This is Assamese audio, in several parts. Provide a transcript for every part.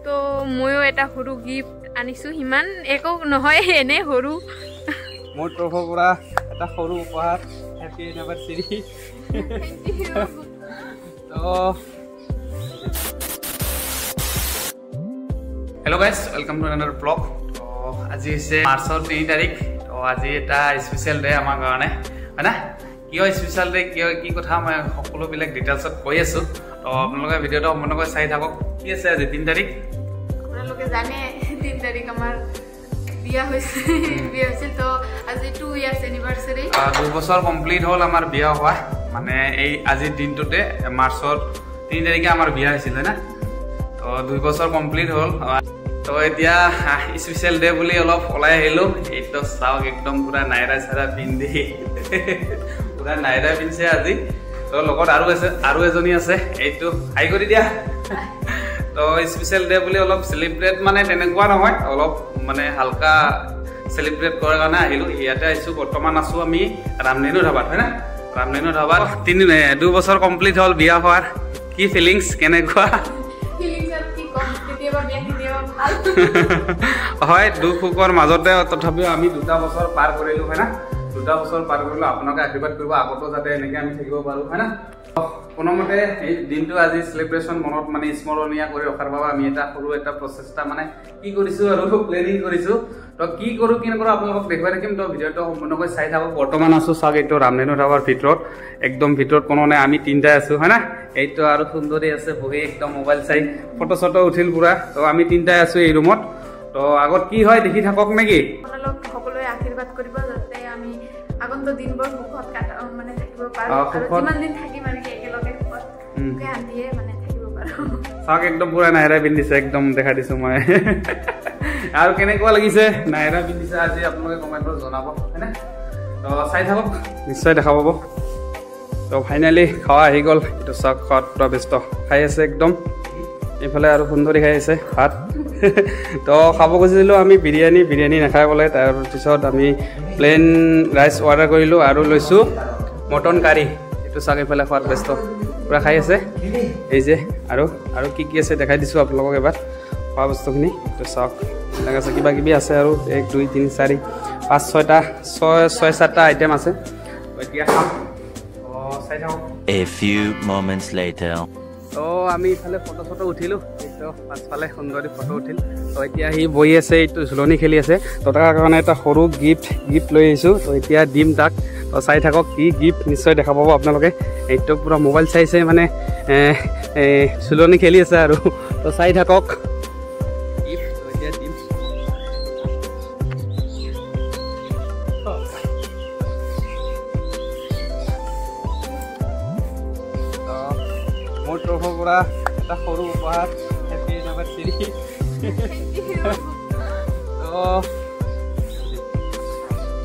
তো ময়ো এটা সৰু গিফ্ট আনিছোঁ, সিমান একো নহয়, এনেই সৰু। মোৰ তৰফৰ পৰা এটা সৰু উপহাৰ, হেপী এনিভাৰ্চাৰী। তো hello guys, welcome to another blog. তো আজি হৈছে মাৰ্চৰ 3 তাৰিখ। তো আজি এটা স্পেচিয়েল ডে আমাৰ কাৰণে, হয় না? কিয় স্পেচিয়েল ডে, কিয় কি কথা মই সকলোবিলাক ডিটেইলছত কৈ আছোঁ। তো আপোনালোকে ভিডিঅ'টো সম্পূৰ্ণকৈ চাই থাকক। কি আছে আজি 3 তাৰিখ? আপোনালোকে জানে 3 তাৰিখ আমাৰ বিয়া হৈছিল। তো আজি 2 ইয়াৰ্ছ এনিভাৰ্চাৰী, 2 বছৰ কমপ্লিট হ'ল আমাৰ বিয়া হোৱা। মানে এই আজিৰ দিনটোতে মাৰ্চৰ 3 তাৰিখে আমাৰ বিয়া হৈছিল, হয় না? তো 2 বছৰ কমপ্লিট হ'ল। তো এতিয়া স্পেচিয়েল ডে বুলি অলপ ওলাই আহিলোঁ। এইটো চাওক, একদম পুৰা নাইৰা চাইৰা পিন্ধি, পুৰা নাইৰা পিন্ধিছে আজি। তো লগত আৰু আছে, আৰু এজনী আছে, এইটো হাই কৰি দিয়া। তো স্পেচিয়েল ডে বুলি অলপ চেলিব্ৰেট, মানে তেনেকুৱা নহয়, অলপ মানে হালকা চেলিব্ৰেট কৰাৰ কাৰণে আহিলোঁ। ইয়াতে আহিছোঁ, বৰ্তমান আছোঁ আমি ৰামধেনু ধাবাত, হয় না? ৰামধেনু ধাবাত 2 বছৰ কমপ্লিট হ'ল বিয়া হোৱাৰ। কি ফিলিংছ, কেনেকুৱা? হয়, দুখ সুখৰ মাজতে তথাপিও আমি 2 বছৰ পাৰ কৰিলোঁ, হয় না? 2 বছৰ পাৰ কৰিলোঁ। আপোনালোকে আশীৰ্বাদ কৰিব আগতো যাতে এনেকৈ আমি থাকিব পাৰোঁ, হয় না? কোনোমতে এই দিনটো আজি চেলিব্ৰেশ্যন মনত মানে স্মৰণীয় কৰি ৰখাৰ বাবে আমি এটা সৰু এটা প্ৰচেষ্টা মানে কি কৰিছোঁ আৰু প্লেনিং কৰিছোঁ। তো কি কৰোঁ কি নকৰোঁ আপোনালোকক দেখুৱাই থাকিম। তো ভিডিঅ'টো সম্পূৰ্ণকৈ চাই থাকক। বৰ্তমান আছোঁ চাওক এইটো ৰামধেনু ধাবাৰ ভিতৰত, একদম ভিতৰত কোনো নাই, আমি 3টাই আছোঁ, হয় না? এইটো আৰু সুন্দৰী আছে বহি একদম মোবাইল চাই ফটো চটো উঠিল পুৰা। তো আমি 3টাই আছোঁ এই ৰুমত। তো আগত কি হয় দেখি থাকক নেকি? আপোনালোক সকলোৱে আশীৰ্বাদ কৰিব যাতে আমি আগন্তুক দিনবোৰ সুখত মানে থাকিব পাৰোঁ, আৰু যিমান দিন থাকিম আৰু একেলগে সুখত শান্তিয়ে মানে থাকিব পাৰোঁ। চাওক একদম পুৰা নাইৰা পিন্ধিছে, একদম দেখাই দিছোঁ মই। আৰু কেনেকুৱা লাগিছে নাইৰা পিন্ধিছে আজি, আপোনালোকে কমেণ্টত জনাব, হয়নে? তো চাই থাকক, নিশ্চয় দেখা পাব। তো ফাইনেলি খোৱা আহি গ'ল। এইটো চাওক, খোৱাত পুৰা ব্যস্ত, খাই আছে একদম। এইফালে আৰু সুন্দৰী খাই আছে ভাত। তো খাব খুজিছিলোঁ আমি বিৰিয়ানী, বিৰিয়ানী নাখাই বোলে। তাৰপিছত আমি প্লেইন ৰাইচ অৰ্ডাৰ কৰিলোঁ আৰু লৈছোঁ মটন কাৰী। এইটো চাওক, এইফালে খোৱাত ব্যস্ত, পুৰা খাই আছে। এই যে আৰু আৰু কি কি আছে দেখাই দিছোঁ আপোনালোকক এবাৰ খোৱা বস্তুখিনি। এইটো চাওক, এইবিলাক আছে, কিবা কিবি আছে আৰু 1 2 3 4 5 6টা 6 7টা আইটেম আছে। এতিয়া খাম, চাই থাকক। A few moments later. তো আমি ইফালে ফটো চটো উঠিলোঁ, এইটো পাছফালে সুন্দৰী ফটো উঠিল। তো এতিয়া সি বহি আছে, এইটো ঝুলনি খেলি আছে। তো তাৰ কাৰণে এটা সৰু গিফ্ট লৈ আহিছোঁ। তো এতিয়া দিম তাক। তো চাই থাকক কি গিফ্ট, নিশ্চয় দেখা পাব আপোনালোকে। এইটো পূৰা মোবাইল চাইছে, মানে ঝুলনি খেলি আছে আৰু। তো চাই থাকক গিফ্ট, তো এতিয়া দিম। মোৰ তৰফৰ পৰা এটা সৰু উপহাৰ, হেপী এনিভাৰ্চাৰী।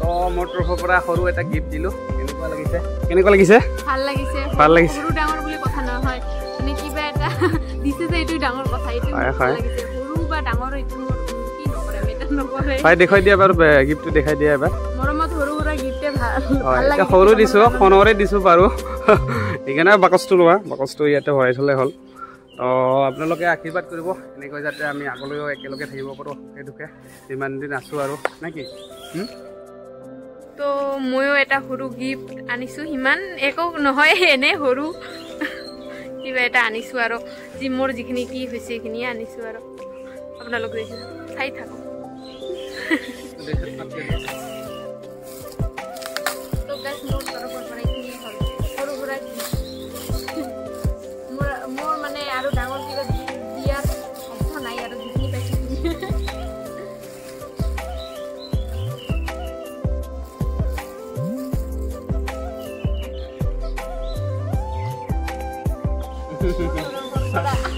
তো মোৰ তৰফৰ পৰা সৰু এটা গিফ্ট দিলোঁ। কেনেকুৱা লাগিছে? কেনেকুৱা লাগিছে? ভাল লাগিছে, ভাল লাগিছে। সৰু ডাঙৰ বুলি কথা নহয়, মানে কিবা এটা দিছে যে এইটো ডাঙৰ কথা, এইটো ভাল লাগিছে। সৰু বা ডাঙৰ এইটো কি নকৰে, মেটাৰ নকৰে। ভাই দেখুৱাই দিয়া বাৰু, গিফ্টটো দেখাই দিয়া এবাৰ। মৰমত সৰু সুৰা গিফ্টে ভাল লাগে। সৰু দিছোঁ, সোণৰে দিছোঁ বাৰু, সেইকাৰণে বাকচটো লোৱা, বাকচটো ইয়াতে ভৰাই থ'লে হ'ল। তো আপোনালোকে আশীৰ্বাদ কৰিব এনেকৈ যাতে আমি আগলৈও একেলগে থাকিব পাৰোঁ, সুখে দুখে যিমান দিন আছোঁ আৰু, নে কি? তো ময়ো এটা সৰু গিফ্ট আনিছোঁ, সিমান একো নহয়, এনেই সৰু কিবা এটা আনিছোঁ আৰু। যি মোৰ যিখিনি কি হৈছে সেইখিনিয়ে আনিছোঁ আৰু। আপোনালোকে চাই থাকক। তো গাইছ, মোৰ তৰফৰ পৰা এইখিনিয়ে হ'ল সৰু সুৰা গিফ্ট। মোৰ মানে আৰু ডাঙৰ কিবা দিয়াৰ সাধ্য নাই আৰু, যিখিনি পাইছোঁ।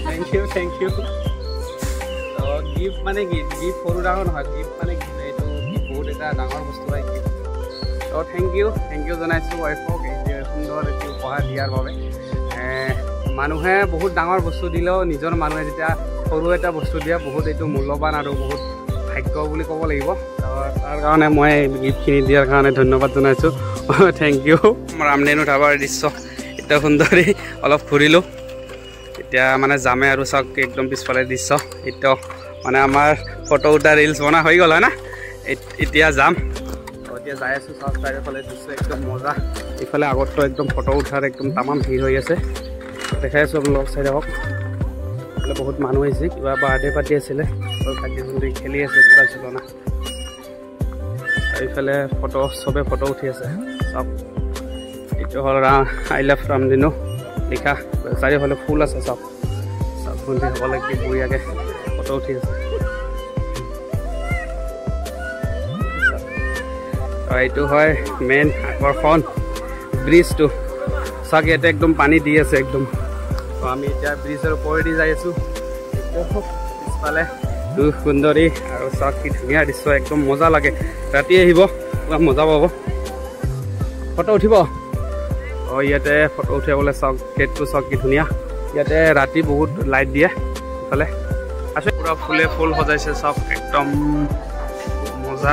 Thank you, thank you. তো গিফ্ট মানে কি, গিফ্ট সৰু ডাঙৰ নহয়, গিফ্ট মানে এইটো বহুত এটা ডাঙৰ বস্তু হয় গিফ্ট। তো thank U, thank U জনাইছোঁ ৱাইফক এই সুন্দৰ এটি উপহাৰ দিয়াৰ বাবে। মানুহে বহুত ডাঙৰ বস্তু দিলেও নিজৰ মানুহে যেতিয়া সৰু এটা বস্তু দিয়ে, বহুত এইটো মূল্যৱান আৰু বহুত ভাগ্য বুলি ক'ব লাগিব। তাৰ কাৰণে মই গিফ্টখিনি দিয়াৰ কাৰণে ধন্যবাদ জনাইছোঁ, thank U. ৰামধেনু ধাবাৰ দৃশ্য এতিয়া সুন্দৰী, অলপ ঘূৰিলোঁ। এতিয়া মানে যামে আৰু চাওক একদম পিছফালে দৃশ্য। এতিয়া মানে আমাৰ ফটো উঠা ৰিলচ বনা হৈ গ'ল হয় না, এতিয়া যাম। এতিয়া যাই আছোঁ, চাওক চাৰিওফালে দৃশ্য একদম মজা। ইফালে আগততো একদম ফটো উঠাৰ একদম তামাম ভিৰ হৈ আছে, দেখাই আছোঁ আপোনালোকক, চাই থাকক। এইফালে বহুত মানুহ আহিছে, কিবা বাৰ্থডে পাতি আছিলে, ভাইটি ভণ্টি খেলি আছে কিবা ঝুলনা। আৰু ইফালে ফটো চবে ফটো উঠি আছে। চাওক এইটো হ'ল I love ৰামধেনু লিখা, চাৰিওফালে ফুল আছে। চাওক চাওক ভণ্টিসকলে কি বঢ়িয়াকৈ ফটো উঠি আছে। এইটো হয় মেইন আকৰ্ষণ ব্ৰিজটো। চাওক ইয়াতে একদম পানী দি আছে একদম। তো আমি এতিয়া ব্ৰিজৰ ওপৰেদি যাই আছোঁ। পিছফালে সুন্দৰী আৰু চাওক কি ধুনীয়া দৃশ্য, একদম মজা লাগে। ৰাতি আহিব পুৰা মজা পাব। ফটো উঠিব। অঁ ইয়াতে ফটো উঠিবলৈ চাওক গেটটো চাওক কি ধুনীয়া। ইয়াতে ৰাতি বহুত লাইট দিয়ে। ইফালে আছে পুৰা ফুলে ফুল সজাইছে, চাওক একদম মজা।